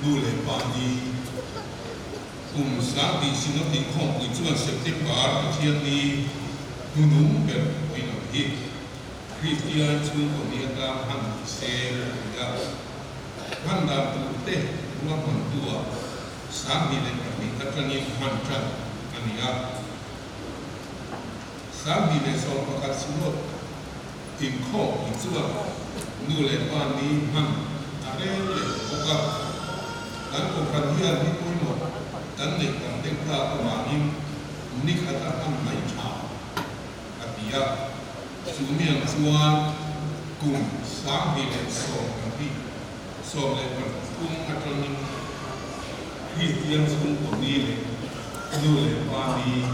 Nu leh Pa ni kum 2000 Synod inkhawmpui chuan September Pathianni hnunung ber pawhin ang hi Kristian chhungkaw ni atan hman ni se a ti a. Hman dan tur te ruahmantu-ah 2002 atangin hman tan a ni a. 2011 Synod inkhawmpui chuan nu leh pa ni hman a rel leh bawk a. Kan kohhran hian ni pawimawh kan neih tam deuh tak avangin ni khat a hman mai tha a ti a. Chu miang chuan kum 2012 13 atangin Kristian chhungkaw ni leh nu leh pa ni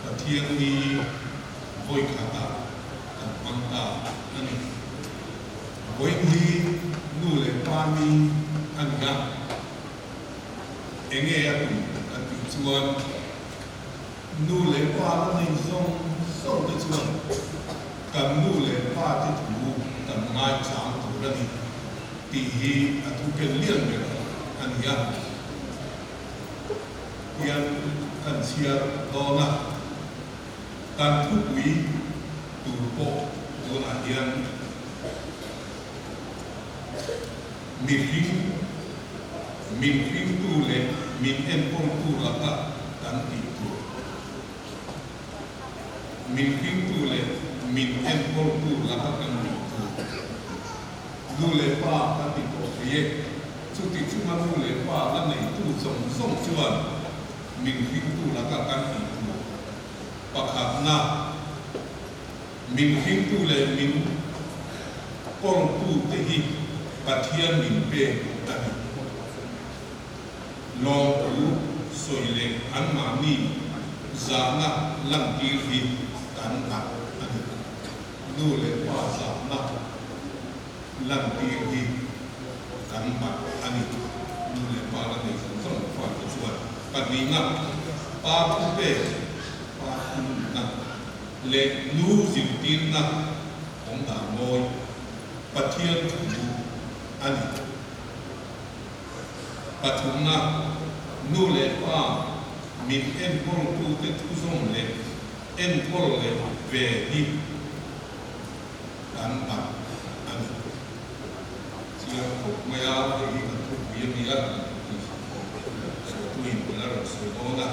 Pathian ni vawi khatah kan hmang ta a ni. Vawiin hi nu leh pa ni a ni a, enge a tum kan tih chuan nu leh pa la nei zawng zawng te chuan kan nu leh pa te thu kan ngaichang tur a ni tih hi a thu ken lian ber a ni a. Hian kan chhiar dawn a, kan thupui tur pawh tunah hian mihring, min hringtu leh min enkawltu laka kan tih tur, min hringtu leh min enkawltu laka kan tih tur, nu leh pa kan ti tawh thei e. Chuti chunga nu leh pa la neitu zawng zawng chuan min hringtu laka kan tih tur pakhatna, min hringtu leh min kawltu te hi Pathian min pek a ni. Lawmthu sawi leh anmahni zahna lantir hi kan nat a ni. Nu leh pa zahna Lantir hi kan bat a ni. Nu leh pa la nei zawng zawng fate chuan pahnihna, pa thu pek, pa thununna leh nu zirtirna awm dan mawi Pathian thu a ni. Pathumna, nu leh pa min enkawltute thu zawm leh enkawl leh ve hi Kan bat a ni. Chiang khawp mai a, hei hi kan thupui a ni a, tih sawitu in kan la rawn sawi dawn a,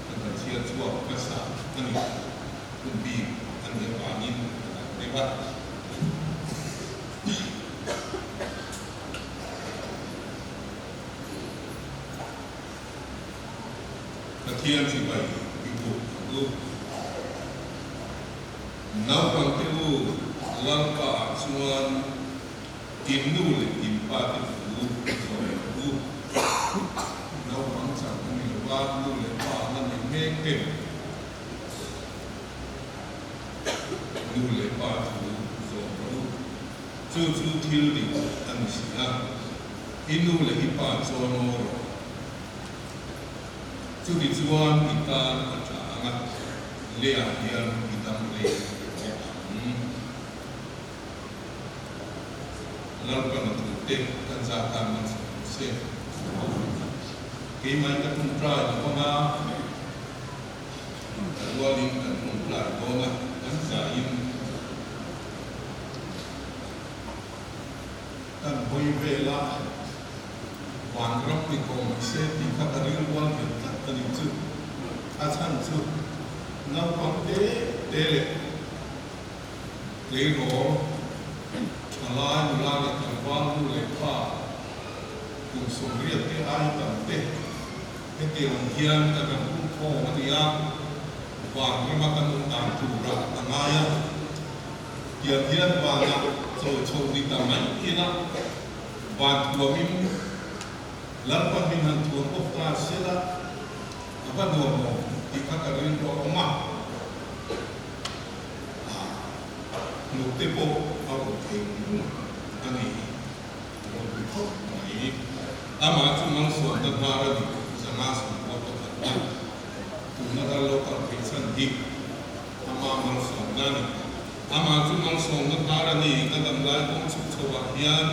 kan han chhiar chhuak hmasa a ni. Hun bik a nih avangin kan han deuh a. Pathian chibai i buk ang u. Naupangte u, Lalpa ah chuan in nu leh in pa te thu zawm rawh u. Naupang chak a ni lo va, nu leh pa la nei mek em? Nu leh pa thu zawm rawh u. Chu chu thil dik a ni si a, i nu leh i pa chawn aw rawh. Chutichuan i tan a tha ang a, leiah hian i dam rei bawk ang. Lalpan a thute kan zah tan man chhuah rawh se. Keimah in ka ṭawngṭai lo vang a, ka rualin kan ṭawngṭai dawn a, kan zahin kan hawi vel a. Vanram ni tawh mai se tih kha ka rilrual nghet tlat a ni chu. A chhan chu naupang te te leh tleirawl, thalai, nula leh tlangval, nu leh pa, kum 80 te ai tam te hetiang ang hian kan han pum khawm a ni a, vanrama kan awm dan tura a ngai a. Tiang hian vanah chawi chho ni ta mai ila. Van thuamin Lalpa min han thuam bawk ta sela a va nuam awm tih kha ka rilru a awm a, ah hnute pawh a rawn thei rung a ni, a rawn ti khawp mai. Amah chu malsawmna hnar a ni, zanga sawmkua pakhatna tuna kan lo kal theih chhan hi ama malsawmna a ni. Amah chu malsawmna hnar a ni, ka damlai kawng chhuk chho ah hian.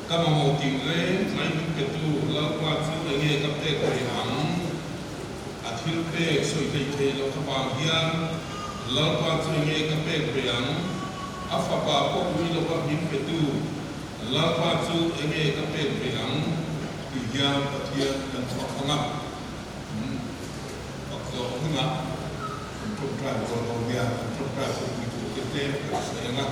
Ka mamawh tinreng mai min petu Lalpa chu enge ka pek ve ang? A thil pek sawi hlei thei loh avang hian Lalpa chu enge ka pek ve ang? A fapa pawh ui lova min petu Lalpa chu enge ka pek ve ang? Tih hian Pathian kan fak ang a, fak zawh hunah kan tawngtai rual ho hian kan tawngtai pui tur te tlem kan sawi ang a.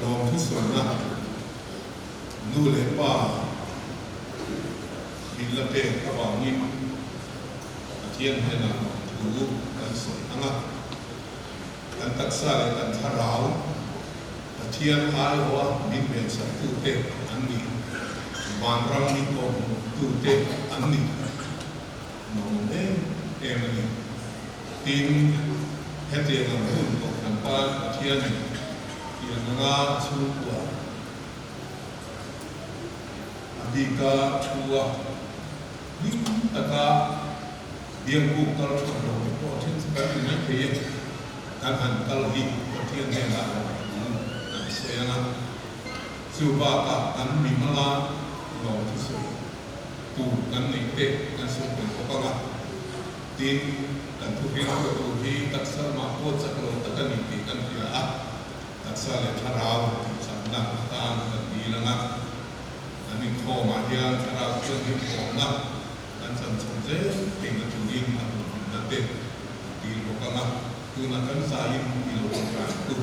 Lawm thusawina nu leh pa min la pek avangin Pathian hnenah lawmthu kan sawi ang a. Kan taksa leh kan thlarau Pathian aiawha min vensaktute an ni, vanram min kawhhmuhtute an ni. Nuam em em a ni. Tin, hetiang ang hun Kohhran tan Pathianin tiang anga chhungkua a bika thu a, hlim taka biakbuk kal tha lo te pawh then chu kan ni mai thei e. Kan han kal hi Pathian hnenah lawmthu kan sawi ang a, chu bakah kan mimala lawmthu sawi tur kan neih te kan sawi tel bawk ang a. Tin, kan thuhrilh pawh tur hi taksa lamah pawh chak lo tak a ni tih kan hria a, taksa leh thlarau tihchakna atan kan dil ang a. ang a, kan chan chho zel theihna turin a hlawhtlinna te a dil bawk ang a, tunah kan zaiin i lo tawngtai ang u.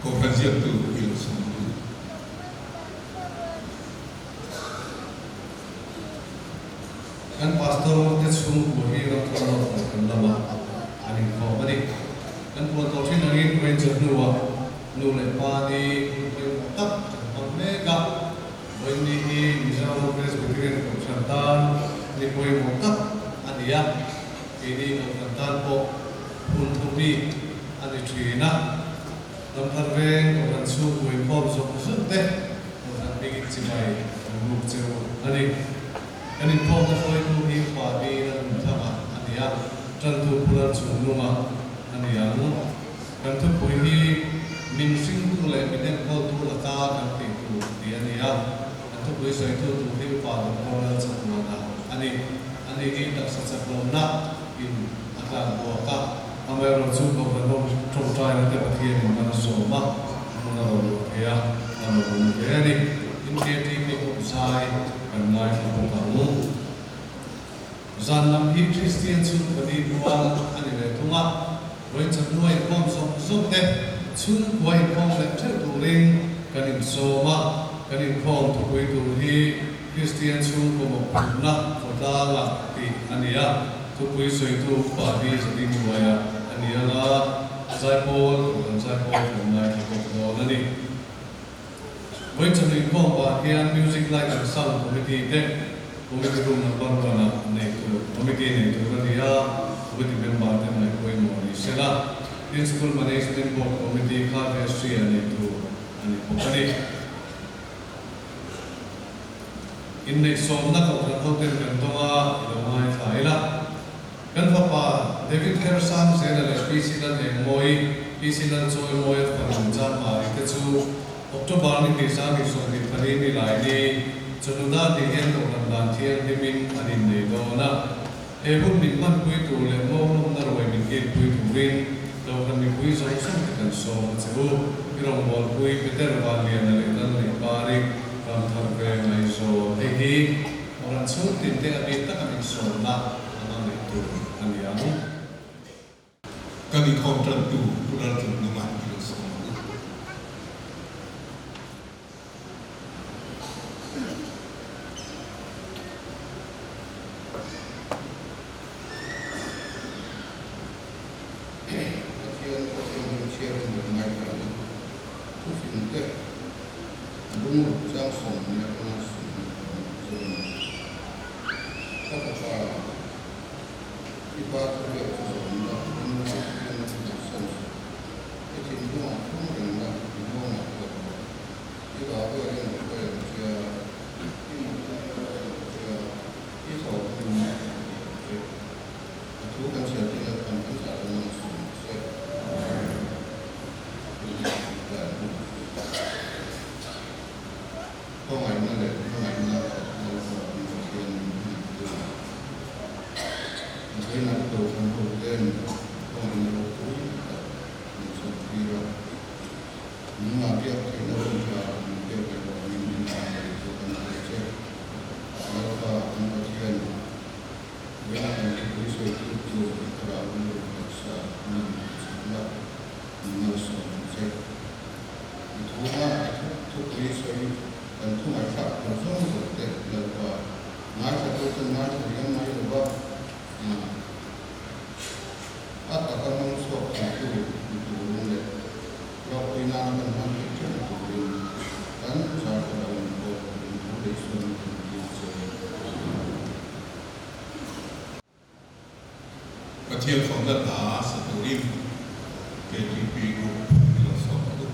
Kohhran ziaktu i lo sawm ang u. Kan pastor te chhungkua hi ramthar lawk leh kan lamah an inkhawm a ni. Kan puan tawh thin angin Ranger hnuah nu leh pa ni hun pawimawh tak kan hmang mek a. Vawiin hi Mizoram Presbyterian Kohhran tan ni pawimawh tak a ni a, keini Kohhran tan pawh hun hlu bik a ni thin a. Ramthar veng Kohhran chhungkua inkhawm zawng zawng te Kohhran hmingin chibai an buk cheu a ni. Kan inkhawmna hruaitu hi Upa Bi Lalnunthanga a ni a, Tantu Pu Lalchungnunga a ni ang. Kan thupui hi min hringtu leh min enkawltu laka kan tih tur tih a ni a, kan thupui sawitu tur hi Upa Doctor Lalchatuana a ni. Ani hi taksa chak lohna in a tlan buak a. Amaherawhchu Kohhran ho tawngtaina te Pathianin man a sawm a, hmun a rawn luah thei a, a lo awm hle a ni. NKT Makeup zai kan ngaithla bawk ang. Zan lam hi Kristian chhungkua rual a ni ve thung a, vawiin chawhnu a inkhawm zawng zawng te chhungkua inkhawm leh theuh turin kan insawm a, kan inkhawm thupui tur hi Kristian chhungkaw mawhphurhna khawtlanga tih a ni a, thupui sawitu upa hi Zading Hnuaia a ni ang a, Zaipawl Kohhran Zaipawl kan ngaithla bawk dawn a ni. Vawiin chawhnu inkhawm pah hian Music Light and Sound Committee te Committee Room Number one ah nei tur Committee nei tur a ni a, Committee member te ngaih pawimawh ni sela, tin School Management Board Committee kha vestry ah nei tur a ni bawk a ni. Inneihsawmna kohhran hoten kan dawng a, i lo ngaithla ila. Kan fapa David Hersang Zela leh PC Lalengmawi, PC Lalchawimawia fanu Chanmari te chu October ni hnih 2024 ni lai ni chawhnu dar hnih hian kohhran dan thianghlimin an innei dawn a. He hun min hmanpui tur leh mawhlawmna ruai min kilpui turin kohhran mipui zawng zawng te kan sawm a che u. I rawngbawlpui Peter Vanliana leh Lalneihpari Ramthar Veng Aizawl. Hei hi Kohhran chhungtin te a bik taka min sawmna anga ngaih tur a ni. ni ang. Kan inkhawm tantu Pu Laltlungnunga i lo sawm ang u. Pathian Pathian hi chhiarin min ngaihtuah a, thufing te bungruk chang sawm leh panga sawm chu a ni. Ka fapa, i pa thu biak chu zawm la, i nu chu i nu chu kalsan suh. I thinlungah thum reng la, i nghawngah tuar rawh. I vah velin a hruai ang che a, i mutna erawh a en che a, i thaw hmun a ti ang che. A thu kan chhiar te hian kan kan zah lo nang suh ang che. Khawngaihna leh hmangaihna khat Lalpa an Pathian min hmangaihtu a zeinah Kohhran ho ten khawngaihna ropui tak min chhantir a, nangmah biak theihna hun tha min pek leh vangin min hmangaih leh chu kan hria che. Lalpa an Pathian Vena kan thupui sawitu tur i thlarau rilru taksa nun a chak la, min malsawm ang che. I thu a i thupui sawi kan thu ngaihthlak tur zawng zawng te Lalpa ngaithla tu chuan ngaithla riam mai lo va, a taka hmang chhuak thei tu ni turin leh hlawkpui nana kan hman theih ṭheuh turin kan zar thlarau in pawh min thu leh suan kan dil che. Pathian fakna hla sa turin KTP Group i lo sawm ang u.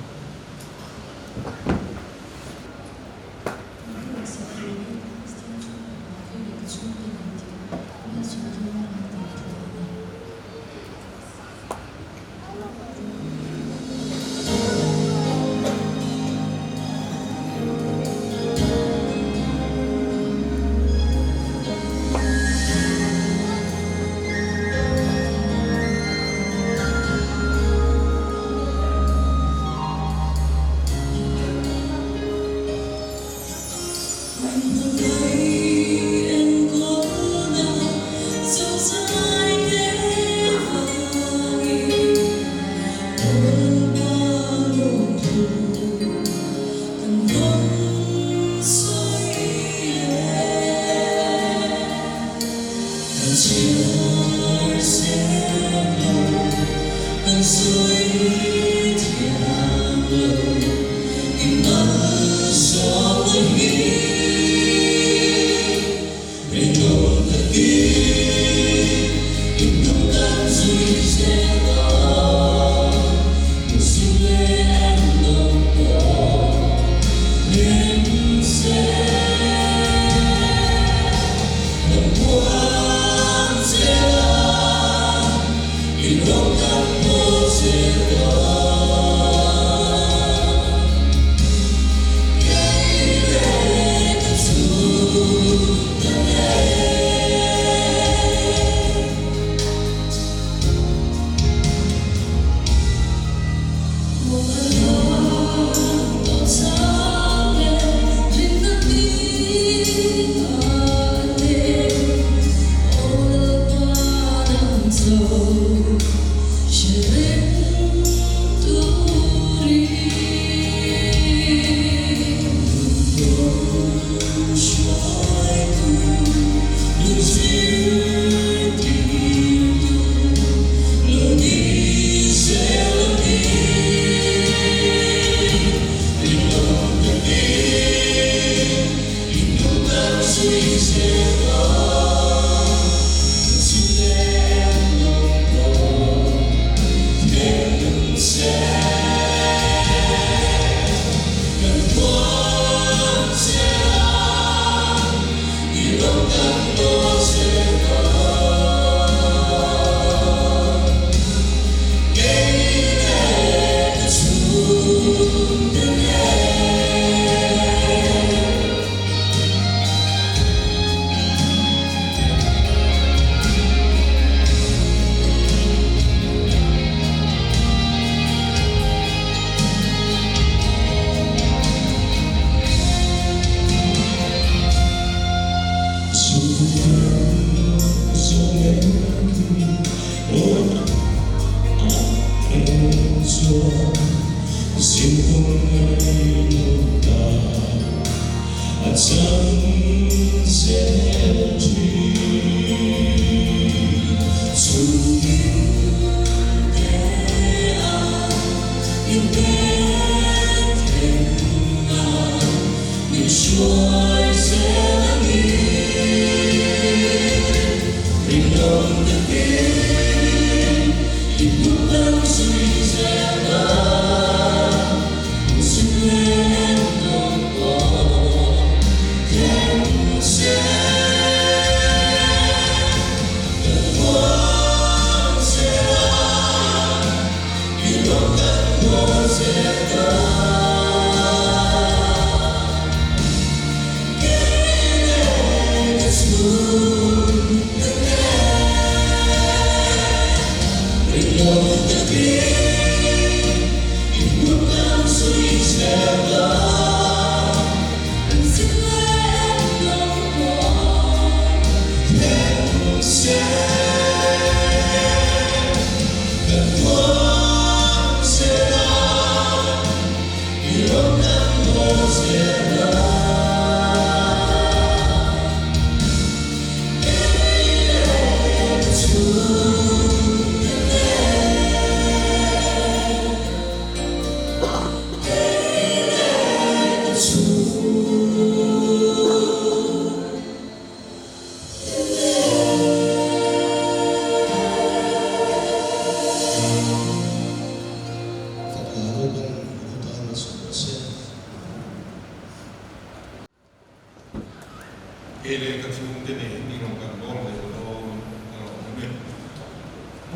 Kei leh ka chhungte nen i rawn kan bawl ve dawn a lo awm e.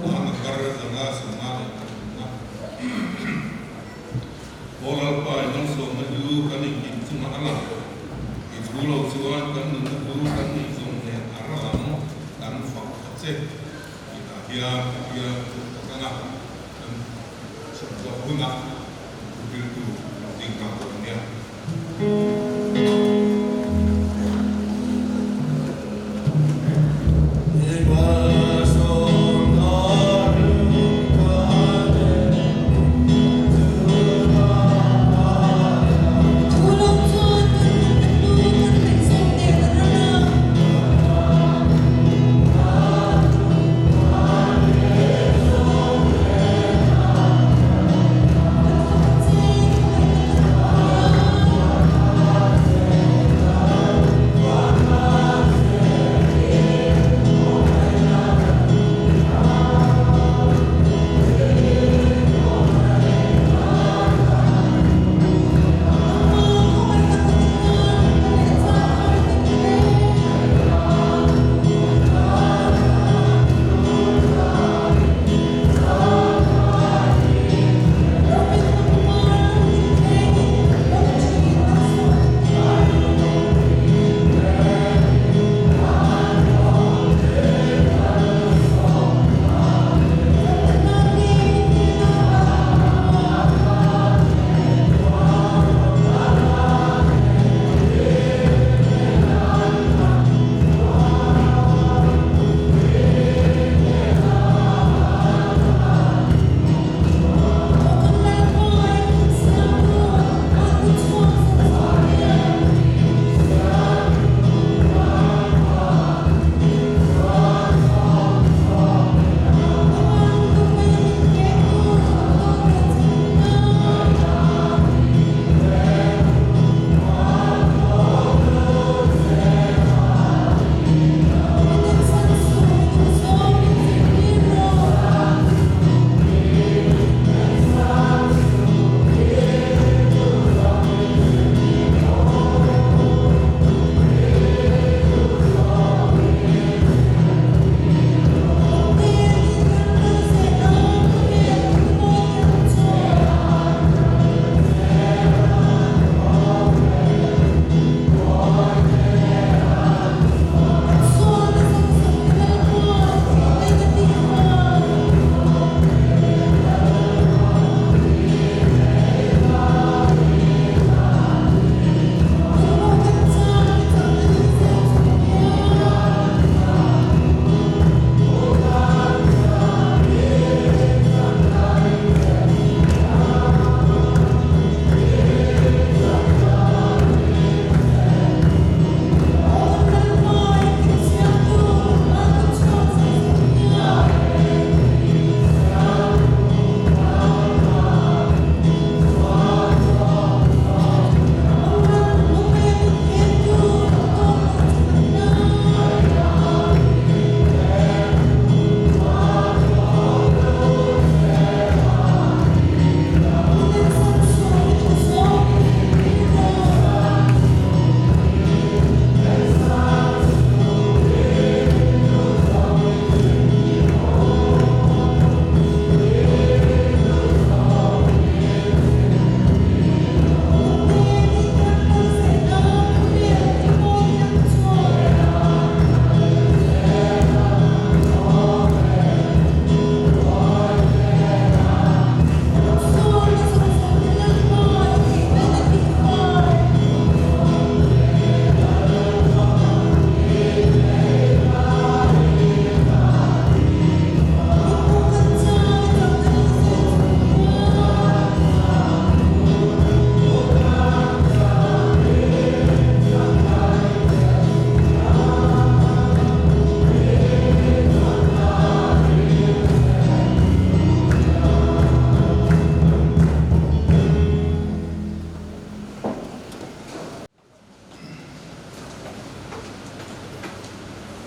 A number 553 na. Aw Lalpa i malsawmna hlu kan inkim chungah a lang. I thu lo chuan kan nunna hlu kan nih zawng nen a ral ang kan fak a che. Tihah hian a bial thu tak anga kan chhuk zawh hunah thu riltu lo ding nghal dawn nia.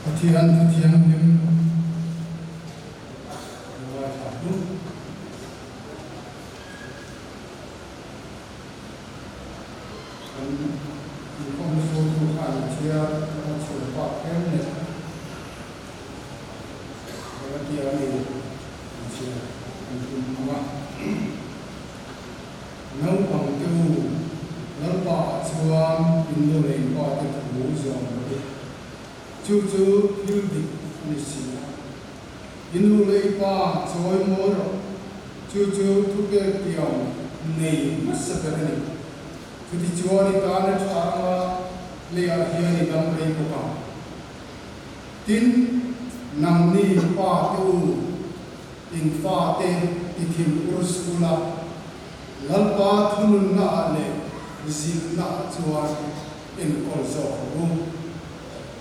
Pathian Thu Thianghlim i ngaithla hnu. Kan inkhawm hruaitu khan a chhiar a chhiar. pa kher nen Galatia mi an chhiar an tum ang a. Naupang te u, Lalpa ah chuan in nu leh in pa te thu zawm rawh u. Chu chu thil dik a ni si a. I nu leh i pa chawi mawi rawh. Chu chu thupek tiang nei hmasa ber a ni. Chutichuan i tan a tha anga leiah hian i dam rei bawk ang. Tin, nangni pa te u, in fate i thim ur school a, Lalpa thununna ah leh zilhna ah chuan enkawl zawk rawh u.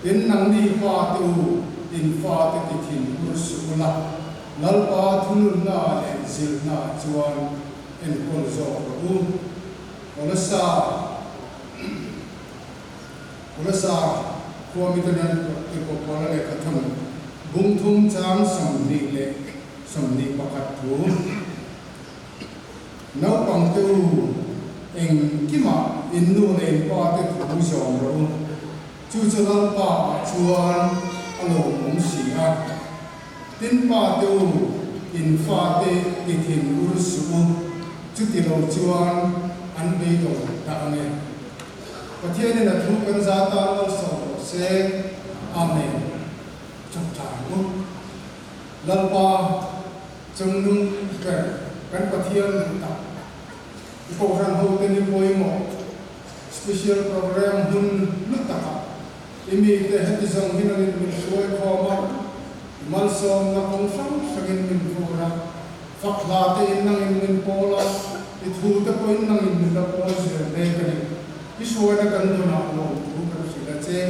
Tin, nangni pa te u, in fate ti thin ur school a, Lalpa thununna ah leh zilhna ah chuan enkawl zawk rawh u. Kolasa Kolasa khua mite nan tirhkoh Paula lehkha thawn bung thum chang 21 thu Naupang te u engkimah in nu leh in pa te thu zawm rawh u. Chu chu Lalpa ah chuan a lawmawm si a. Tin pa te u in fa te ti thin ur suh u, chuti lo chuan an beidawng ta ang e. Pathianin a thu kan za tan malsawm rawh se. Amen. Chawngtlai u. Lalpa chungnung ber kan Pathian duh tak i Kohhran hote ni pawimawh special program hun hlu takah i mite heti zawng hi nangin min hruai khawm a, i malsawmna kawng hrang hrangin min vur a, fak hla tein nangin min pawl a, i thu te pawhin nangin min la pawl zel mek a ni. I hruaina kan nunah lawmthu kan hrilh a che.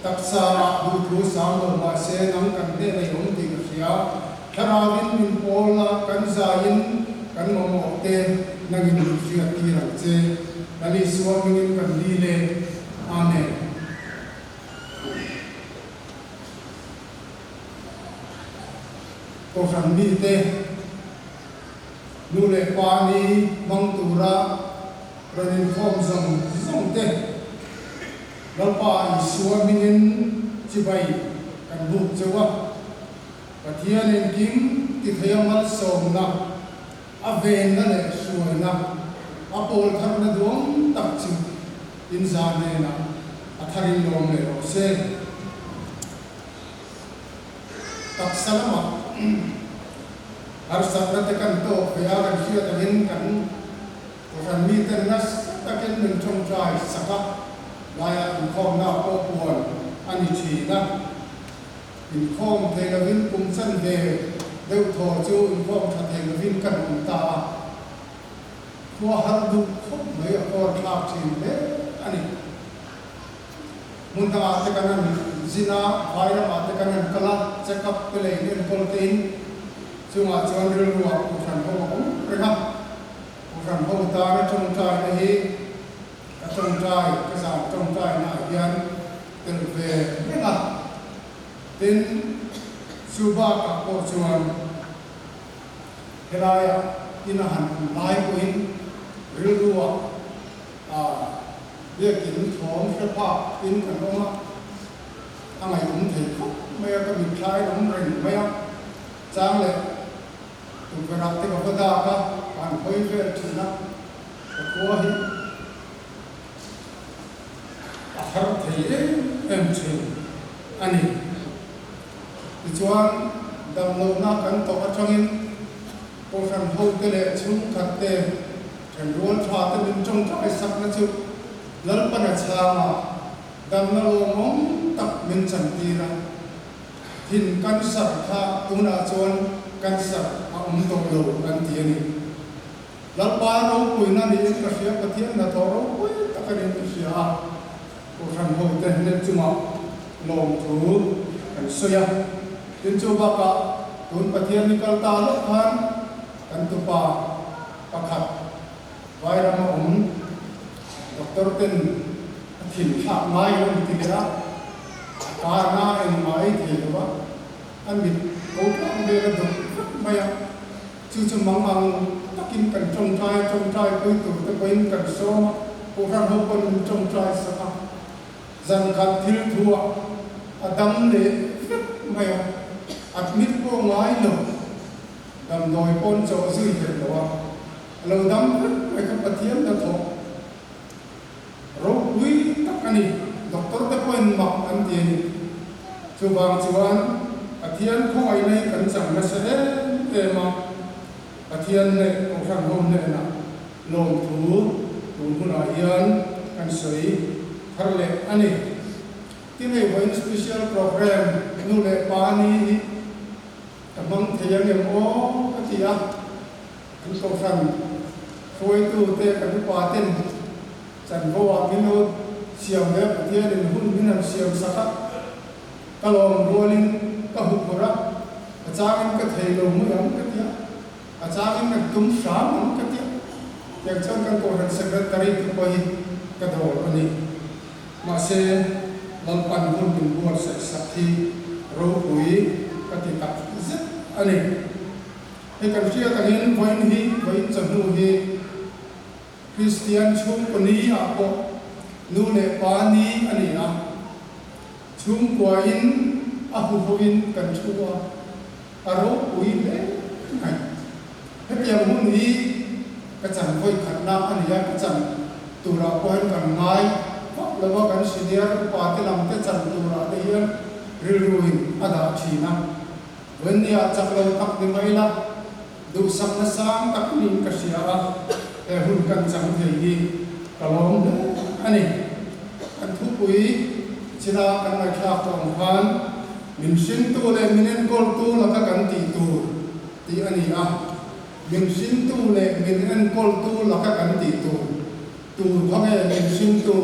Taksa ah duhthu sang lo mahse nang kan hnenah i awm tih ka hria. Thlarauin min pawl a, kan zaiin kan mamawh te nangin min hriat tir ang che. Lal Isua hmingin kan dil e. Amen. Kohhran mite nu leh pa ni hmang tura rawn inkhawm zawng zawng te Lalpa Isua hmingin chibai kan buk cheu a. Pathian engkim ti thei a malsawmna, a venna leh hruaina, a pawl tharna duang tak chu inzah hnenah a tharin lawm leh rawh se. Taksa lamah harsatna te kan tawk ve a, kan hriat angin kan Kohhran miten nasa takin min tawngtai sak a, laiah inkhawmna pawh puan a ni thin a. Inkhawm thei lovin kum chanve deuh thaw chu inkhawm tha thei lovin kan awm ta a, khua har duh khawp mai a kawr thlak thin hle a ni. Hmun dangah te kan han zin a, vai ramah te kan han kal a, check up te leh in enkawl te in chungah chuan rilru ah Kohhran ho a awm reng a, Kohhran ho tana tawngtaina hi ka tawngtai, ka zan tawngtaina ah hian tel ve reng a. Tin, chu bakah pawh chuan helaiah ina han awm lai pawhin rilruah ah biakin thawm hre phak in kan awm a, a ngaihawm thei khawp mai a, ka mitthlai in awm reng mai a, chang leh tukverh te ka va dak a, ka han hawi vel thin a, ka khua hi a har thei em em thin a ni. Tichuan, damlohna kan tawh atangin Kohhran hote leh chhungkhat te thenrual tha te min tawngtai sakna chu Lalpana chhanga damna lawmawm tak min chantir a. Thin cancer kha tunah chuan cancer a awm tawh lo an ti a ni. Lalpa ropuina niin ka hria, Pathian hnathawh ropui tak a niin ka hria a, Kohhran hote hnen chungah lawmthu kan sawi a. Tin chu bakah tun Pathian ni kal ta lawk khan kan tupa pakhat Vairama awm doctor ten a thin thlak ngai lo an ti leh a, a karna engmah ei thei lo va, a mit ko tlang vel a dawk vek mai a. Chu chu mang ang takin kan tawngtai a, tawngtai pui tur te pawhin kan sawm a, Kohhran ho pawn min tawngtai sak a. Zan khat thil thu ah A dam leh vek mai a, admit pawh ngai lo, damdawi pawn chawh zui hek lo a, a lo dam vek mai kha Pathian hnathawh ropui tak a ni. Doctor te pawhin mak an ti a ni. Chuvang chuan Pathian khawngaihna hi kan chang nasa em em a, Pathian leh Kohhran ho hnenah lawmthu tun hunah hian kan sawi thar leh a ni. Tin hei vawiin special program nu leh pa ni hi ka hmang thei ang em aw ka ti a, kan Kohhran hruaitu te kan upa ten chanvo ah min lo siam ve a, Pathianin hun min han siam sak a, ka lawm rualin ka huphurh a, a changin ka thei lo mai ang ka ti a, a changin ka tum hram ang ka ti a, tiang chuan kan Kohhran Secretary te pawh hi ka dawr a ni. Mahse, Lalpan hun min buatsaih sak hi ropui ka ti tak zet a ni. Hei kan hriat angin vawiin hi, vawiin chawhnu hi Kristian chhungkaw ni ah pawh nu leh pa ni a ni a. Chhungkuain a huhoin kan thu a, a ropui hle mai. Hetiang hun hi ka chan vawi khatna a ni a, ka chan turah pawh hian kan ngai vak lo a, kan senior upa te lam te chan turah te hian rilruin a dah thin a. Vawinia chak lo tak ni mai la, duhsakna sang tak niin ka hria a, he hun kan chang thei hi ka lawm hle a ni. Kan thupui china kan ngaihthlak tawh ang khan min hringtu leh min enkawltu laka kan tih tur tih a ni a, min hringtu leh min enkawltu laka kan tih tur, tur kha nge min hringtu,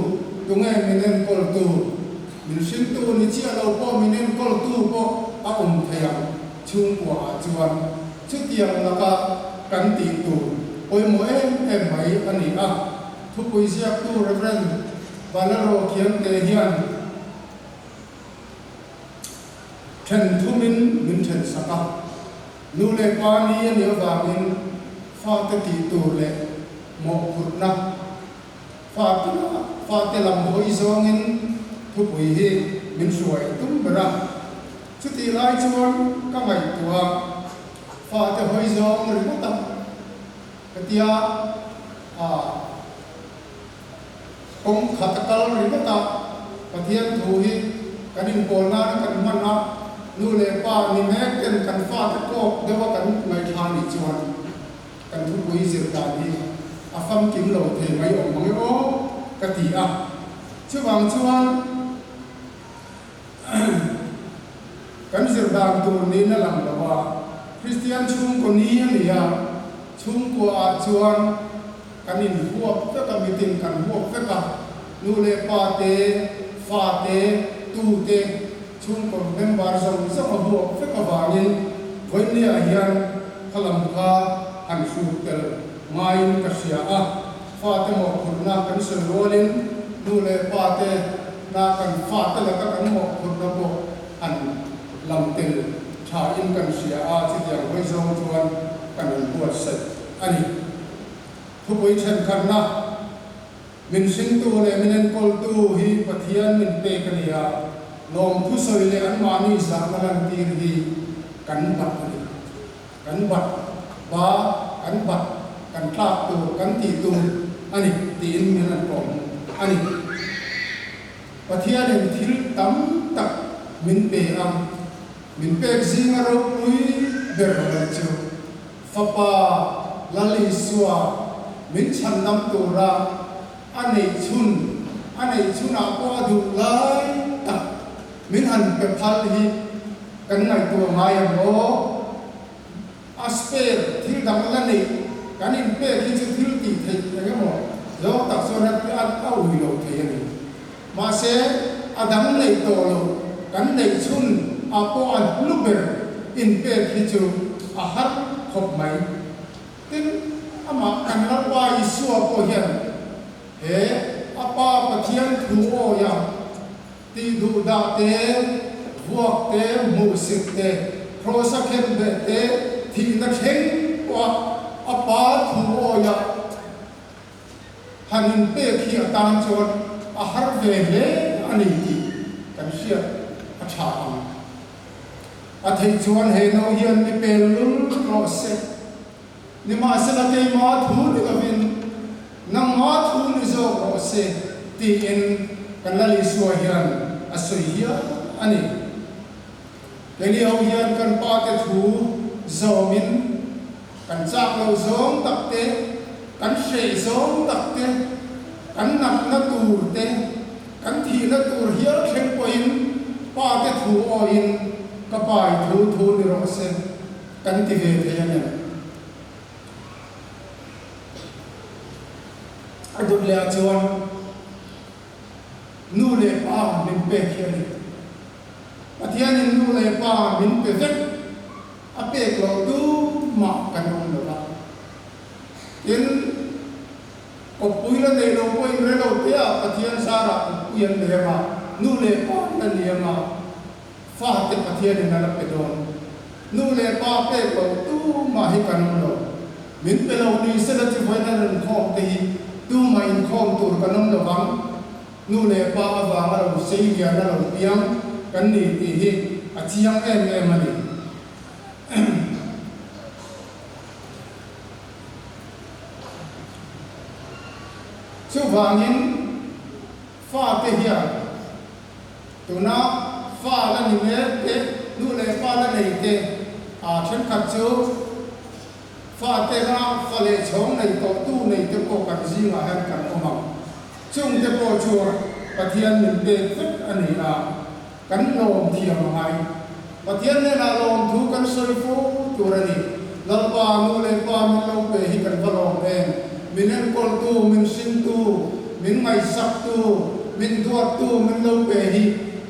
tunge min enkawltu? Min hringtu ni chiah lo pawh min enkawltu pawh a awm thei ang chhungkua ah chuan chutiang laka kan tih tur pawimawh em em mai a ni a, thupui ziaktu Rev. Valero Khiangte hian Then thumin min then sak a, nu leh pa ni a nih avangin fate tih tur leh mawhphurhna, fate fate lam hawi zawngin thupui hi min hruai tum ber a. Chutih lai chuan ka ngaihtuah a, fate hawi zawng ringawt a, ka tia a. Kawng khat a kal ringawt a, Pathian thu hi kan inpawl nana kan hman a, nu leh pa ni mek ten kan fate kawk deuh a kan ngaihthla nih chuan kan thupui zir dan hi a famkim lo thei mai awm ang e aw ka ti a. Chuvang chuan kan zir dan tur niin a lang lo a, Kristian chhungkaw ni a ni a, chhungkua ah chuan Kan inhuap vek a, mitin kan huap vek a, nu leh pa te, fa te, tu te, chhungkaw member zawng zawng a huap vek avangin vawinia hian kha lam kha han hrut tel ngaiin ka hria a, fate mawhphurhna kan sawi rualin nu leh pa te na kan fate laka kan mawhphurhna pawh han lam tel thain kan hria a, chutiang hawi zawng chuan kan inbuatsaih a ni. Thupui thenkhatna, Min hringtu leh min enkawltu hi Pathian min pek a ni a, lawmthu sawi leh anmahni zahna lantir hi kan bat a ni. Kan bat, ba, kan bat, kan tlak tur, kan tih tur a ni tiin min rawn kawm a ni. Pathianin thil tam tak min pe a, min pek zinga ropui ber lo chu Fapa Lal Isua min chhandam tura a neih chhun, a neih chhunah pawh a duh lai tak min han pe phal hi kan ngaihtuah ngai ang aw. A spare thil dang la neih kan inpek hi chu thil tih theih eng emaw zawng tak chuan a a ui lo thei a ni. Mahse, a dang neih tawh loh kan neih chhun ah pawh a hlu ber inpek hi chu a har khawp mai. Tin, amah kan Lalpa Isua pawh hian he a Pa Pathian thu awia tih duh dah te, vuak te, hmuhsit te, kraws a khen beh te, thihna thleng pawha a Pa thu awia Han inpek hi a tan chuan a har ve hle a ni tih kan hriat a tha ang. A theih chuan he no hian mi pel lul rawh se. Nimahsela keimah thu ni lovin nangmah thu ni zawk rawh se tiin kan Lal Isua hian a sawi hial a ni. Keini ho hian kan pate thu zawmin kan chak lo zawng tak te, kan hreh zawng tak te, kan natna tur te, kan thihna tur hial thleng pawhin pate thu awiin ka pai thu thu ni rawh se kan ti ve thei a nem. A dawt leh ah chuan nu leh pa min pek hi a ni. Pathianin nu leh pa min pe vek a pek loh tu mah kan awm lo va. Tin, kawppui la nei lo pawhin re lo te ah Pathian zarah kawppui an nei anga, nu leh pa an la ni anga, fate Pathianin a la pe dawn. Nu leh pa pek loh tu mah hi kan awm lo. Min pe lo ni sela chu vawiin a inkhawm te hi tumah inkhawm tur kan awm lo vang. Nu leh pa avanga lo sei lian a lo piang kan ni tih hi a chiang em em a ni. Chuvangin fate hian tuna fa la ni mek te, nu leh pa la nei te aa thenkhat chu fate la fa leh chhawng nei tawhtu nei te pawh kan zingah hian kan awm ang. Chungte pawh chu Pathian min pek vek a ni a, kan lawm thiam a ngai. Pathian hnenah lawmthu kan sawi fo tur a ni. Lalpa, nu leh pa min lo pe hi kan va lawm em? Min enkawltu, min hringtu, min ngaihsaktu, min duattu min lo pe hi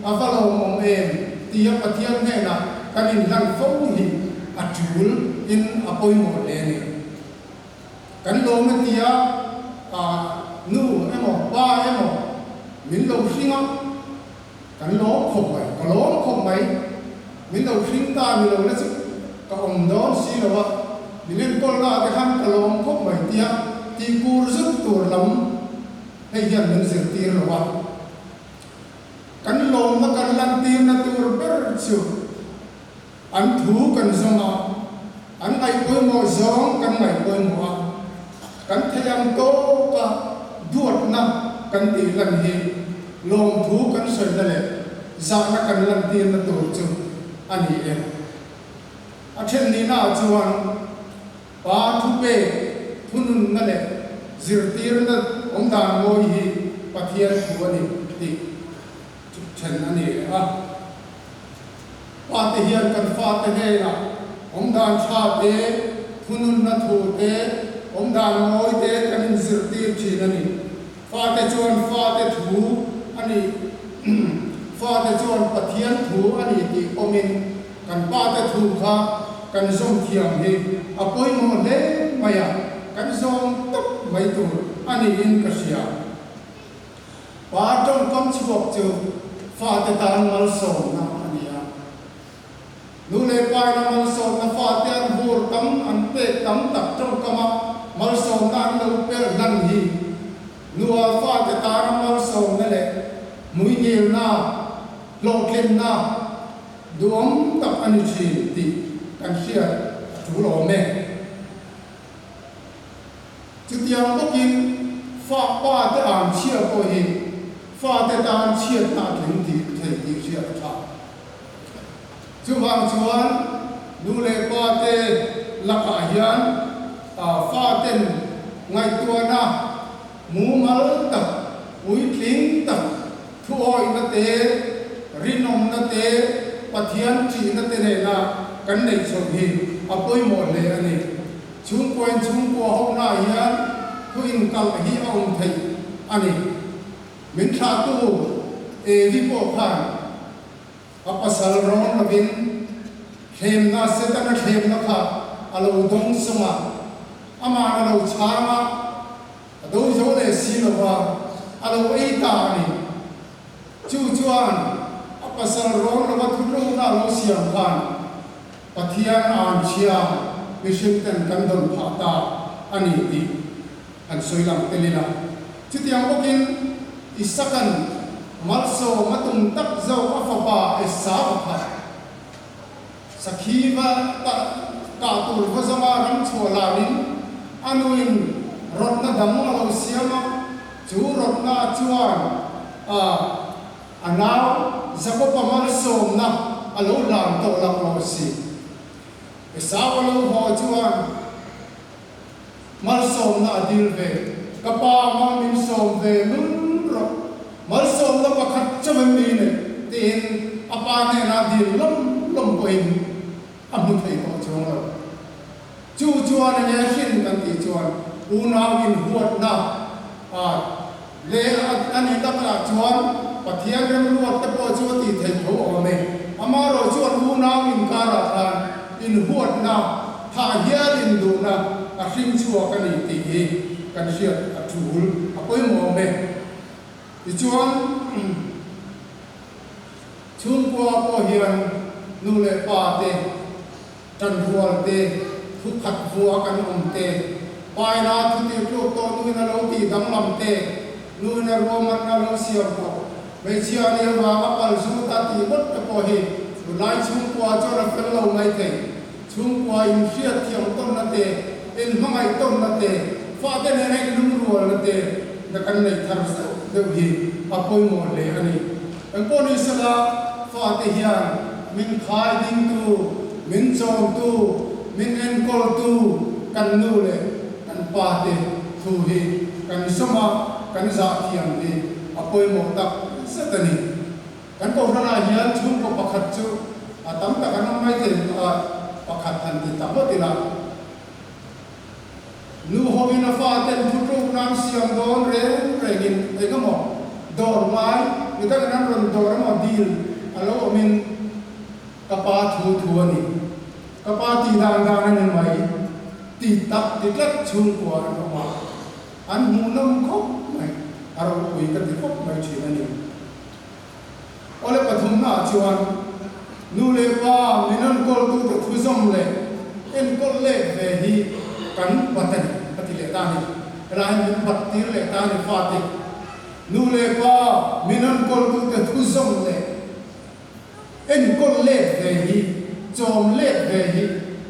a va lawmawm em? tia Pathian hnenah kan inhlan fo hi a tul in a pawimawh hle a ni. Kan lawm a tia, nu emaw pa emaw min lo hring a, kan lawm khawp mai, ka lawm khawp mai, min lo hring ta ni lo la chu ka awm dawn si lo a, min enkawl na te khan ka lawm khawp mai tia tih kur zut tur lam hei hian min zirtir lo a, kan lawmna kan lantirna tur ber chu. An thu kan zawng a, an ngaihpawimawh zawng kan ngaihpawimawh a, kan thei ang tawka duatna kan tih lan hi lawmthu kan sawina leh zahna kan lantirna tur chu a ni e. A then nihnaah chuan pa thu pek, thununna leh zirtirna awmdan mawi hi Pathian thu a ni tih then a ni a. Pate hian kan fate hnenah awmdan tha te, thununna thu te, awmdan mawi te kan inzirtir thin a ni. Fate chuan fate thu a ni Fate chuan Pathian thu a ni tih pawmin kan pate thu kha kan zawm thiam hi a pawimawh hle mai a, kan zawm tawp mai tur a niin ka hria. Pa tawngkam chhuak chu fate tan malsawmna a ni a. Nu leh pa ina malsawmna fate an vur tam an pek tam tak tawngkama malsawmna an lo pelh hlan hi nua fate tana malsawmna leh hmuingilna, hlawhtlinna duhawm tak a ni thin tih kan hriat a tul awm e. Chutiang bawkin fa pa te an chhia pawh hi fate tan chhiatna a tling tih thei tih hriat a tha. Chuvang chuan nu leh pa te lakah hian faten ngaihtuahna mumal tak, puitling tak, thuawihna te, rinawmna te, Pathian ṭihna te nena kan neih chho hi a pawimawh hle a ni. Chhungkuain chhungkua hohna hian thu inkalh hi a awm theih a ni. Min thlahtu Evi pawh khan a pasal rawn lovin thlemna Setana thlemna kha a lo dawng sawng a, ama'n a lo chhang a, a do zo leh si lova a lo ei ta a ni. Chu chuan a pasal rawn lova thutlukna a lo siam khan Pathian an chhia mihring ten kan dawn phah ta a ni tih han sawi lang tel ila. Chutiang bawkin Isakan malsawm a tum tak zawk a fapa. fapa Esau kha Sakhi va kah kah tur va zawnga ram chhuah lanin a nuin rawtna dang a lo siam a, chu rawtna chuan a a nau Jakob-a malsawmna a lo hlan tawh lak lo si. Esau a lo haw chuan Malsawmna a dil ve. Ka pa mal min sawm ve lul rawh. Malsawmna pakhat chauh em ni nei? tiin a pa hnenah dil lawm lawm pawhin a hmu thei tawh chuang lo. Chu chuan enge hrin kan tih chuan unau inhuatna a leh a nih takah chuan Pathian remruat te pawh chu a tih theih tho awm e. Amaherawh chuan unau inkarah khan inhuatna, thah hial induhna a hring chhuak a ni tih hi kan hriat a tul a pawimawh awm e. Tichuan, chhungkua pawh hian nu leh pa te, Ṭanrual te, thu khat vua kan awm te, paina thu tir tluk tawh nuin a lo tih danglam te, nuin a ruahmanna lo siam pawh, hmeichhia nih avanga pal zut a tih ngawt te pawh hi tunlai chhungkua chuan a fel lo mai thei. Chhungkua inhriat thiam tawnna te, inhmangaih tawnna te, fate nena inlungrualna te na kan neih thar zeuh deuh hi a pawimawh hle a ni. Engpawh ni sela fate hian min khai dingtu, min chawmtu, min enkawltu kan nu leh kan pa te thu hi kan zawm a, kan zah thiam hi a pawimawh tak zet a ni. Kan kohhranah hian chhungkaw pakhat chu a tam tak an awm mai thei a, pakhat han ti ta ngawt ila. Nu hovin a faten thutluk nan siam dawn reng rengin eng emaw dawr ngai mi dangin an rawn dawr emaw dil a lo awmin ka pa thu thu a ni, ka pa tih dan dan a ni mai ti tak ti tlat chhungkua an awm a, an hmuhnawm khawp mai, a ropui ka ti khawp mai thin a ni. Awle pathumnaah chuan nu leh pa min enkawltute thu zawm leh enkawl let ve hi kan bat a ni, a ti leh ta a ni. Helai hian min bat tir leh ta a ni fate. Nu leh pa min enkawltute thu zawm leh enkawl let ve hi, chawm let ve hi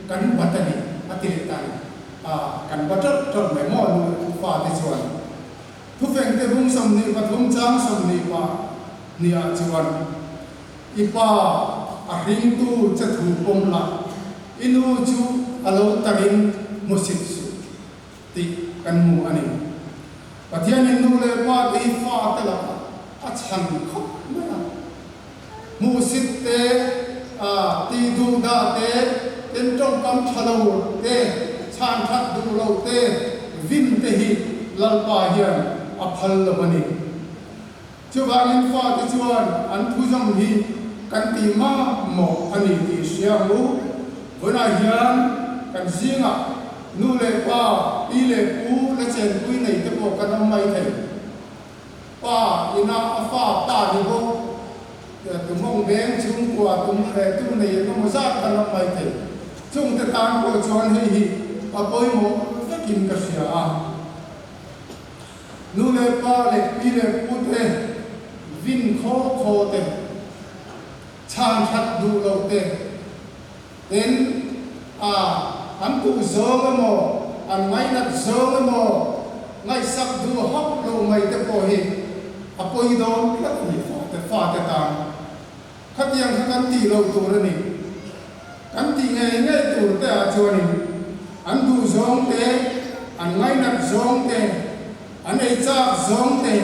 kan bat a ni, a ti leh ta a ni. Kan bat ṭalh ṭalh mai maw nu leh fate chuan. Thufengte bung 23 chang 20 pa hniah chuan, I pa a hringtu che thu pawm la, i nu chu a lo tarin hmusit suh tih kan hmu a ni. Pathianin nu leh pa te hi fa te lakah a chhan khawp mai a. Hmuhsit te, tih duh dah te, ten tawngkam tha lo te, chhan that duh lo te, vin te hi Lalpa hian a phal lo a ni. Chuvangin fate chuan an thuzawm hi kan ti mamawh a ni tih hria ang u. Vawiinah hian kan zingah nu leh pa, pi leh pu la chenpui nei te pawh kan awm mai thei. Pa ina a fa pa ni bawk tumawng veng chhungkua tum hreh tu nei eng emaw zat kan awm mai thei. Chungte tan pawh chuan hei hi a pawimawh vekin ka hria a. Nu leh pa leh pi leh pu te vin khaw khaw te, chhan that duh loh te, Tin, a, an duh zawng emaw, an ngainat zawng emaw, ngaihsak duh hauh lo mai te pawh hi a pawi dawn tlat a ni fate fate tan. Khatiang kha kan tih loh tur a ni. Kan tih ngei ngei tur te ah chuanin an duh zawng te, an ngainat zawng te, an ei chak zawng te,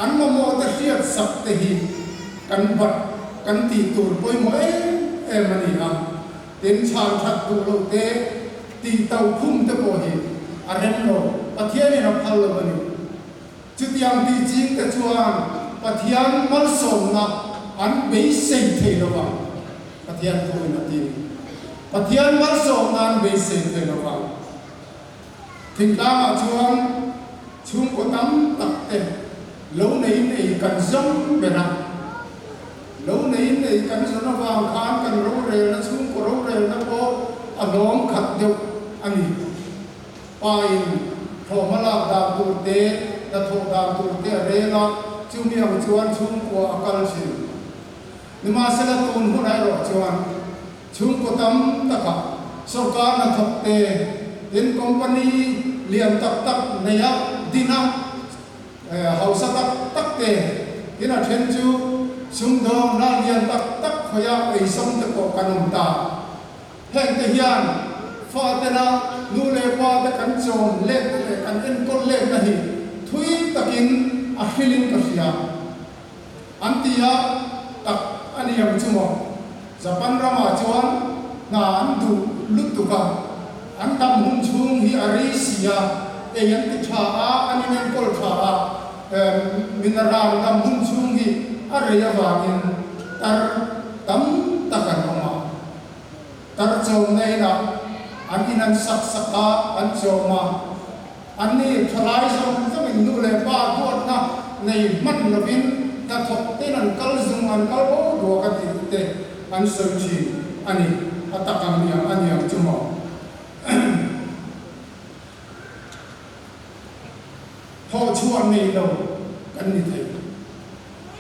an mamawh te hriat sak te hi kan bat kan tih tur pawimawh em em a ni a, tin chhan that duh loh te, tih to khum te pawh hi a rem lo, Pathianin a phal lo a ni. Chutiang tih ching te chuan Pathian malsawmna an beisei thei lo vang, Pathian thuin a ti. Pathian malsawmna an beisei thei lo vang. Thingtlangah chuan chhungkaw tam tak te lo neiin ei kan zawng ber a. Lo neiin ei kan zawn avang khan kan rorelna chhungkaw rorelna pawh a hlawm khat deuh a ni. Pain thlawhhma lak dan tur te, hnathawh dan tur te a rel a, chumi ang chuan chhungkua a kal thin. Nimahsela tun hunah erawh chuan chhungkaw tam takah sawrkar hnathawk te, tin company lian tak tak neia dina hausa tak tak te, tin a then chu sumdawngna lian tak tak khawia eisawm te pawh kan awm ta. Heng te hian fatena nu leh pa te kan chawm letna leh kan enkawl letna hi thui takin a hrilhin ka hria. An ti a, tak a ni ang chu maw? Japan ramah chuan hna an duh lutuk a, an dam hun chhung hi a rei si a, ei an ti tha a, an inenkawl tha a, mineral dam hun chhung hi a rei avangin tar tam tak an awm a. Tar chawmna inah an in an sak sak a, an chawm a. Anni thalai zawng zawngin nu leh pa duatna nei hman lovin hnathawk ten an kal zung an kal bo duak a tih te an sawi thin a ni. A tak ang niang a niang chu maw? Thawhchhuah nei lo kan ni thei.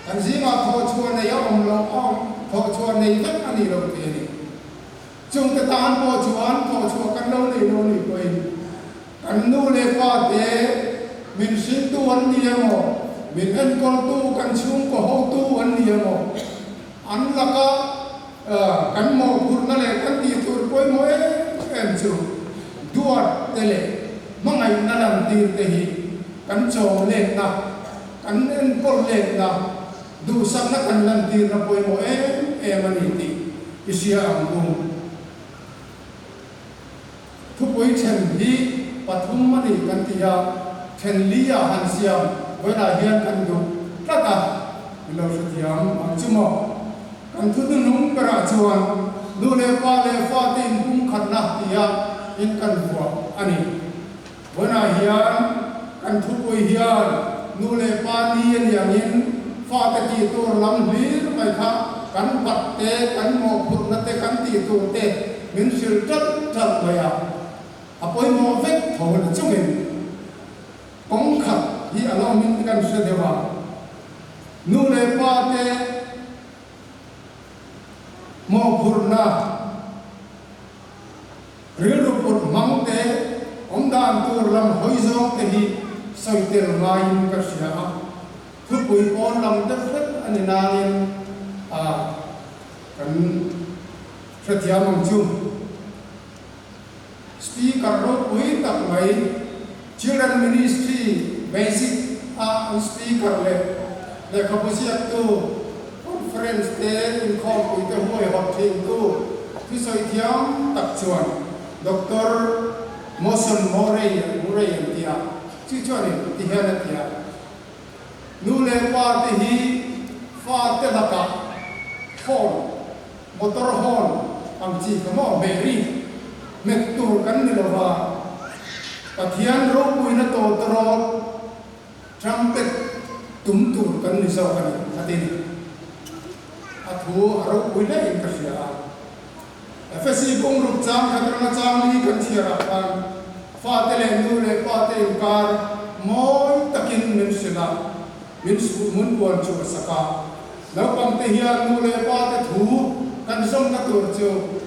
Kan zingah thawhchhuah nei a awm lo a awm, thawhchhuah nei vek a nih loh thei a ni. Chungte tan pawh chuan thawhchhuah kan lo nei lo nih pawhin kan nu leh pa te min hringtu an ni emaw, min enkawltu kan chhungkaw hotu an ni emaw, an laka kan mawhphurhna leh kan tih tur pawimawh em em chu duat te leh hmangaihna lantir te hi kan chawm letna, kan enkawl letna, duhsakna kan lantirna pawimawh em em a ni tih i hria ang u. Thupui then hi pathum a ni kan ti a, then li ah han siam vawiinah hian kan duh tlat a, i lo hrethiam ang chu maw? Kan thu hnuhnung berah chuan nu leh pa leh fate inpumkhatna tia in kan vuah a ni. Vawiinah hian kan thupui hian nu leh pa ni a niangin fate tih tur lam hlir mai kha kan bat te, kan mawhphurhna te, kan tih tur te min hrilh ṭalh ṭalh mai a. A pawimawh vek tho na chungin kawng khat hi a lo min kan hre deuh a. Nu leh pa te mawhphurhna. Rilru put hmang te, awm dan tur lam hawi zawng te hi sawi tel ngaiin ka hria a, thupui pawn lam deuh hret a ni nangin a kan hrethiam ang chu. Speaker ropui tak mai Children Ministry Basic a an speaker leh lehkhabu ziaktu, Conference te inkhawmpui te huaihawt thintu thusawi thiam tak chuan Doctor Moson Murray Murray an ti a, chu chuanin ti hian a ti a, Nu leh pa te hi fa te lakah horn, motor horn ang chi kha maw hmeh ri hmet tur kan ni lova, Pathian ropuina tawtawrawt Trumpet tum tur kan ni zawk a ni, a ti ni. A thu a ropui hle in ka hria a. Efesi kawng ruk chang khat ranga chang li kan chhiar ah khan fate leh nu leh pate inkar mawi takin min hrilh a, min suh hmun puan chu a sak a. Naupang te hian nu leh pate thu kan zawmna tur chu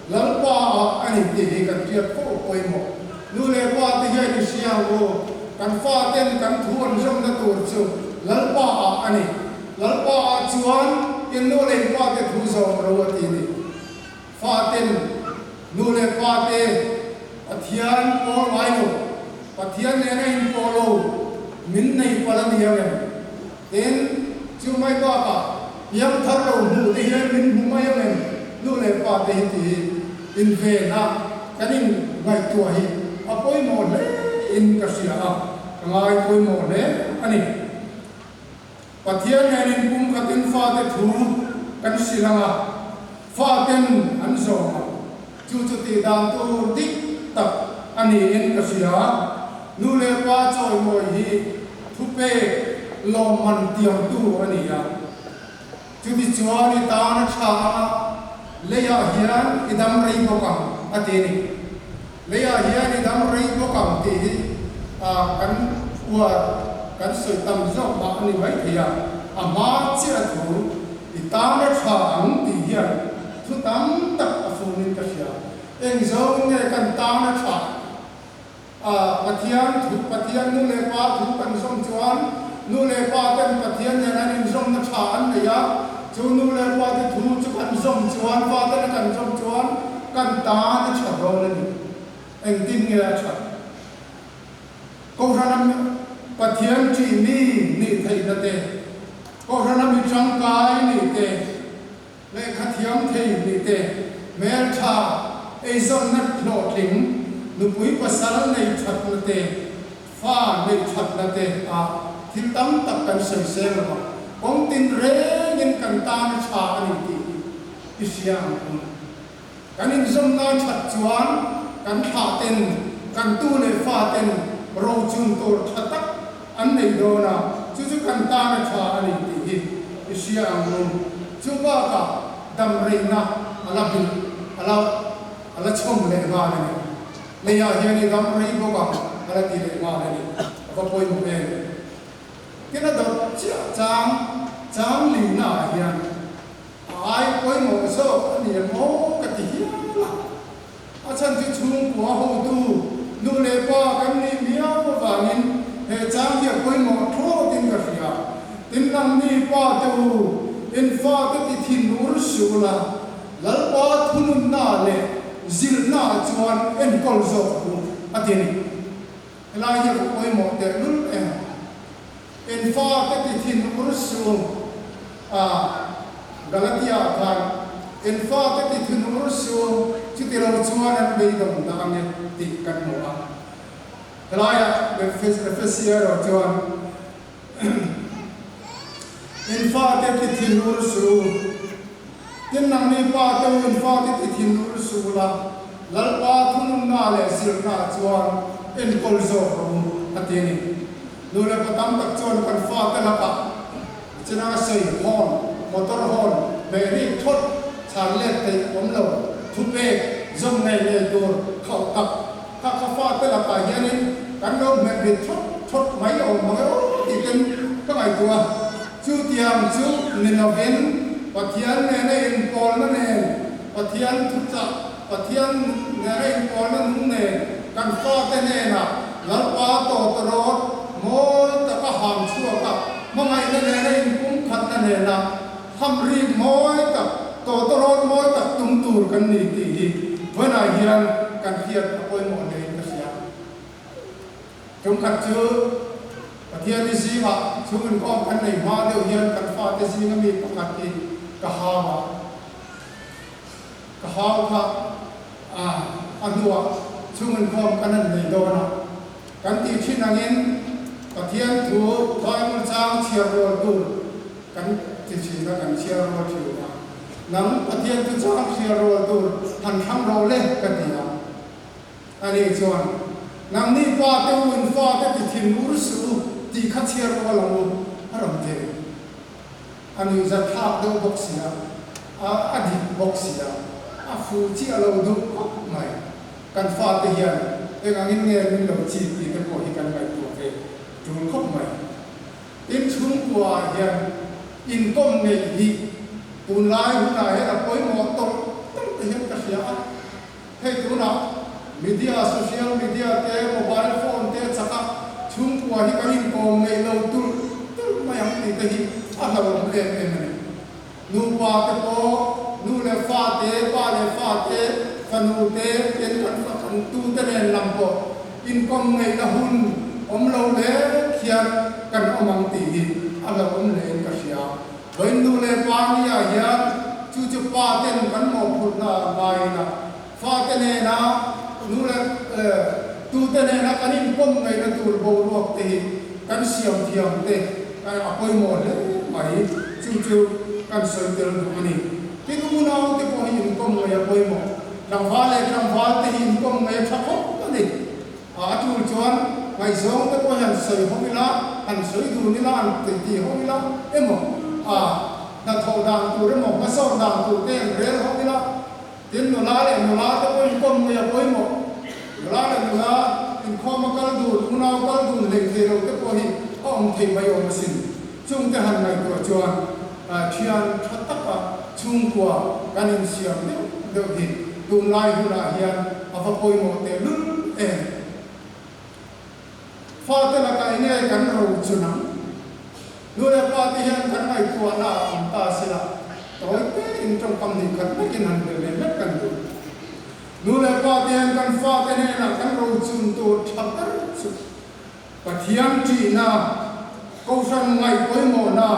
Lalpa ah a ni tih hi kan hriat fo pawimawh. Nu leh pa te hian i hria ang u, kan fa ten kan thu an zawmna tur chu Lalpa ah a ni. Lalpa ah chuan in nu leh in pa te thu zawm ro a ti ni. Fa ten nu leh pa te Pathian pawl ngai lo, Pathian nena in pawh lo min nei palh a ni ang em? Tin, chu mai bakah piangthar lo hmuh te hian min hmu mai ang em? Nu leh pa te hi ti inven a kan in ngaihtuah hi a pawimawh hle in ka hria a, ka ngai pawimawh hle a ni. Pathian nen in pum khatin fate thu kan hrilh ang a, faten an zawm ang. Chu chu tih dan tur dik tak a niin ka hria. Nu leh pa chawimawi hi thupek lawmman tiamtu a ni a. Chutichuan i tan a tha ang a, leiah hian i dam rei bawk ang a ti a ni. Leiah hian i dam rei bawk ang tih hi kan uar, kan sawi tam zawk mah a ni maithei a, a hma chiah thu. I tan a tha ang tih hian thu tam tak a fun in ka hria. Eng zawng nge kan tan a tha? A, Pathian thu, Pathian nu leh pa thu kan zawm chuan nu leh pa ten Pathian nen an inzawmna tha an nei a, chu nu leh pa te thu chu kan zawm chuan, fa tena kan zawm chuan kan tan a tha dawn a ni. Engtin nge a that? Kohhrana Pathian ṭih mi nih theihna te, Kohhrana mi ṭangkai nih te, lehkha thiam thei nih te, hmelṭha eizawnna hlawhtling, nupui pasal nei ṭhatna te, fa neih ṭhatna te ah thil tam tak kan sawi seng lo a, kawng tin rengin kan tan a ṭha a ni tih hi i hria ang u. Kan inzawmna that chuan kan thlah ten, kan tu leh fa ten rochun tur tha tak an nei dawn a, chu chu kan tan a tha a ni tih hi i hria ang u. Chu bakah dam reina a la bilh, a la a la chhawm leh nghal a ni. Leiah hian i dam rei bawk ang a la ti leh nghal a ni. A va pawimawh em? Tin a dawt chiah chang chang lihna ah hian A ai pawimawh zawk a ni em aw ka ti hial a. A chhan chu chhungkua hotu nu leh pa kan nih miau avangin he chang hi a pawimawh thlawtin ka hria. Tin nangni pa te u, in fate ti thin ur suh la, Lalpa thununna leh zilhna chuan enkawl zawk u a ti a ni. Helai hi a va pawimawh tehlul em? In fate ti thin ur suh u. A, Galatia ah khan, In fate ti thin ur suh u, chuti lo chuan an beidawng dah ange tih kan hmu a. Helaiah Efesia erawh chuan, In fate ti thin ur suh u. Tin nangni pa te u in fate ti thin ur suh ula, Lalpa thununna leh zirna chuan enkawl zawk rawh u, a ti a ni. Nu leh pa tam tak chuan kan fate lakah chenanga sei hawn, motor hawn, hmeh rik thawt, chhan let theih awm lo, thupek, zawm ngei ngei tur khauh tak kha kha fate lakah hianin kan lo hmet rit thawt thawt mai awm mang e aw tih ten ka ngaihtuah a. Chutiang chu ni lovin Pathian nena inpawlna nen, Pathian thuchah, Pathian nena inpawlna nung nen kan fate hnenah Lalpa tawtawrawt mawi taka ham chhuak a, hmangaihna nena inpumkhatna nena hamrik mawi tak, tawtawrawt mawi tak tum tur kan ni tih hi vawiinah hian kan hriat a pawimawh hlein ka hria. Tumkhat chu Pathian i zingah chhung inkhawm kan nei hma deuh hian kan fate zinga mi pakhat hi ka hau a. Ka hau kha a a hnuah chhung inkhawm kan han nei dawn a. Kan tih thin angin Pathian thu Bible chang chhiar rual tur kan ti thin a, kan chhiar rual thin a. Nang Pathian thu chang chhiar rual tur han thlang rawh le ka ti a. Ani chuan, Nangni pa te u in fa te ti thin ur suh u tih kha chhiar rual ang u, a rawn ti. A nuihzatthlak deuh bawk si a, a a dik bawk si a, a fuh chiah lo duh khawp mai. Kan fate hian eng angin nge min lo chip tih te pawh hi kan ngaihtuah ve tul khawp mai. In chhungkuaah hian inkawm ngeih hi tunlai hunah hian a pawimawh tawlh tawlh te hian ka hria a. Hei tunah media, social media te, mobile phone te chak a chhungkua hi kan inkawm ngeih lo tulh tulh mai ang tih te hi a hlauhawm em em a ni. Nupa te pawh, nu leh fa te, pa leh fa te, fanu te, ten kan fa kan tu te nen lam pawh inkawm ngeihna hun awm lo lek hian kan awm ang tih hi a hlauhawm hlein ka hria. Vawiin nu leh pa nia hian chu chu pa ten kan mawhphurhna a ngaiin a, fate nena nu leh tute nena kan inpawm ngaihna tur boruak te hi kan siam thiam te a pawimawh hle mai. Chu chu kan sawi tel duh a ni. Tin unau te pawh hi inpawm ngaih a pawimawh. Tlangval leh tlangval te hi inpawm ngaih a tha khawp a ni. A tul chuan ngaihzawng te pawh hian sawi ho ila, han sawi dun ila, han titi ho ila emaw, a hnathawh dan tur emaw, hmasawn dan tur te han rel ho ila, tin nula leh nula te pawh inkawm ngei a pawimawh. Nula leh nula inkhawm a kal dun, unau kal dun hlei thei lo te pawh hi a awm thei mai awm asin. Chungte han ngaihtuah chuan. Thian tha taka chhungkua kan insiam deuh deuh hi tunlai hunah hian a va pawimawh tehlul em? Fate lakah enge kan ro chu nang? Nu leh pa te hian kan ngaihtuahna ah awm ta sela, tawi te in tawngkam nih khat vekin han bel leh vek kan duh. Nu leh pa te hian kan fate hnenah kan ro chun tur tha ber chu Pathian ṭihna, Kohhran ngaih pawimawhna,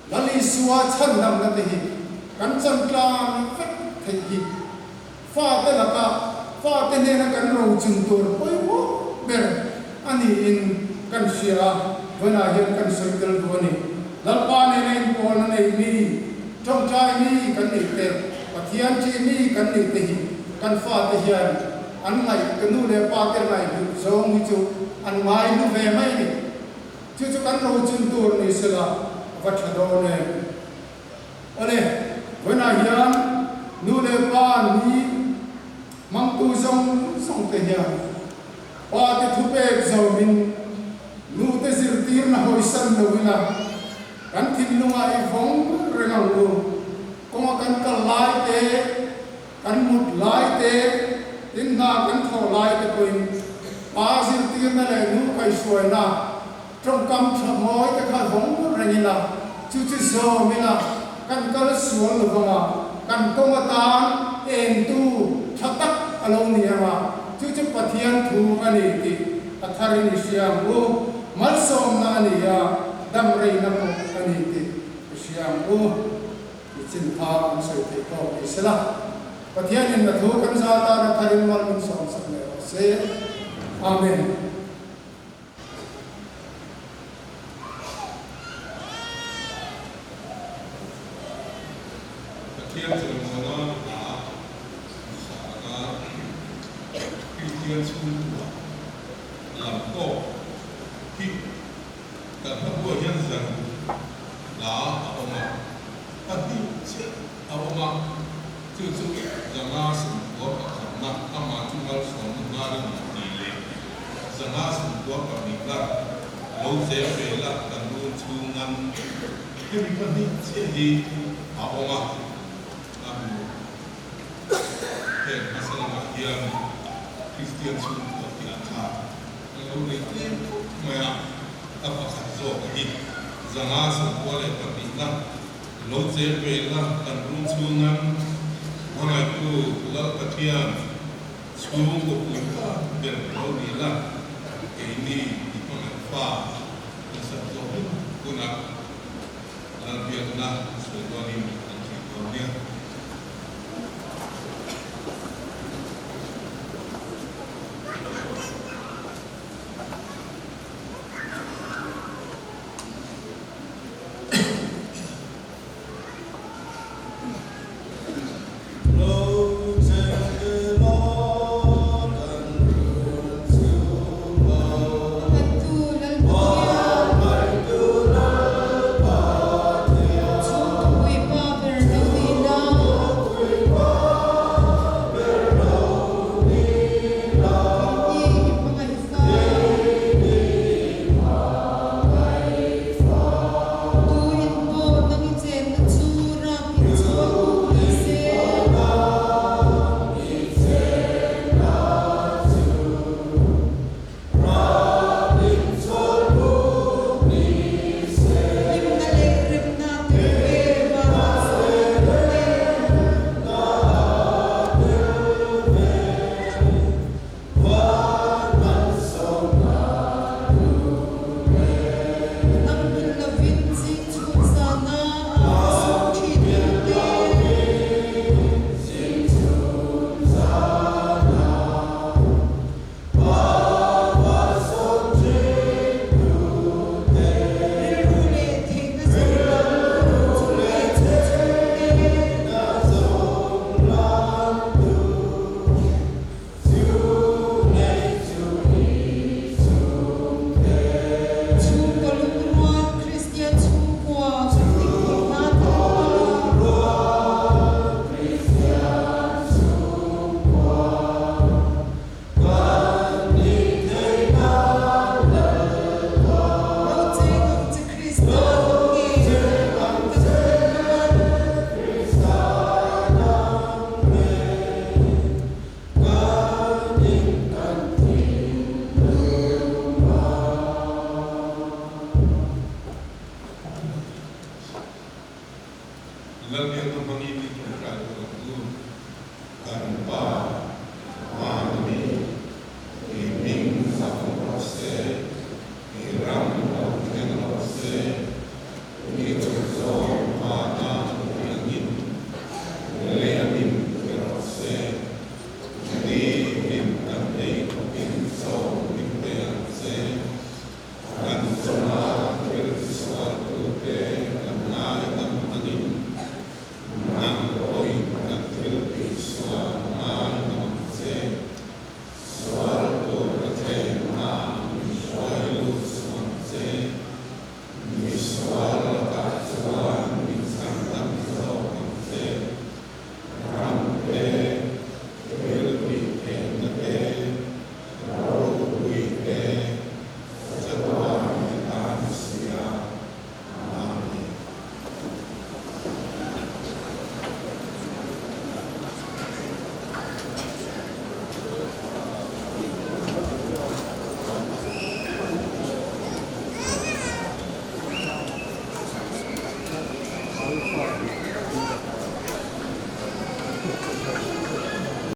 Lal Isua chhandamna te hi kan chan tlang vek theih hi fate laka fate hnena kan rochun tur pawimawh ber a niin kan hria a, vawiinah hian kan sawi tel duh a ni. Lalpa nena inpawlna nei mi, tawngtai mi kan nih te, Pathian ṭih mi kan nih te hi kan fate hian an ngaih, ka nu leh pa te ngaih duh zawng hi chu an ngai hlu ve mai a ni. Chu chu kan rochun tur ni sela a va tha dawn em? Awle, vawiinah hian nu leh pa ni hmangtu zawng zawng te hian pa te thupek zawmin nu te zirtirna hawisan lo ila kan thinlungah i vawng reng ang u. Kawnga kan kal lai te, kan mut lai te, tin hna kan thawh lai te pawhin pa zirtirna leh nu kaihhruaina Tawngkam tha mawi te kha vawng reng ila, chu chu zawm ila, kan kal sual lo vang a, kan kawng atan engtu tha tak a lo ni ang a, chu chu Pathian thu a ni tih a tharin i hria ang u. Malsawmna a ni a, dam reina pawh a ni tih i hria ang u. I chin kha an sawi theih tawk ni sela, Pathianin a thu kan za tan a tharin mal min sawmsak leh rawh se. Amen. Pathian chawimawna hla sa anga Kristian chhungkua lam tawk hi kan hmakhua hian zan hla a awm a, pahnih chiah a awm a, chu chu zanga sumkua pakhatna amah chu malsawmna nghal a ni tih leh zanga sumkua pahnihna lo zel ve la kan run chhungan hemi pahnih chiah hi a awm a, a hmu. Heng hmasa lamah hian Kristian chhungkua tih a tha kan lo nei tlem khawp mai a, a pakhat zawk hi zanga sumkua leh pahnihna Lo cheng ve la kan rum chhungan hmangaihtu Lal Pathian chhung ka pui ta ber lo ni la, keini i hmangaih fa kan sak zawh hun hunah Lal biakna sawi dawnin kan thei dawn nia. Hmangaihtu Lal Pathian, chhungkaw puipa ber. Kan Pa, Van mi, i hming fak rawh se, i ram lo thleng rawh se, i duhzawng vana ti angin lei angin ti rawh se, ni tin kan ei khawpin chaw min pe ang che. Kan chunga thil tisualtute kan ngaidam angin nang pawhin kan thil tihsual ngaidam ang che. Sual tur a thlenna min hruai lut suh ang che. Mi sual lakah chuan min chhandam zawk ang che. Ram te, thil tihtheihna te, ropui te, chatuan i tan si a, Amen.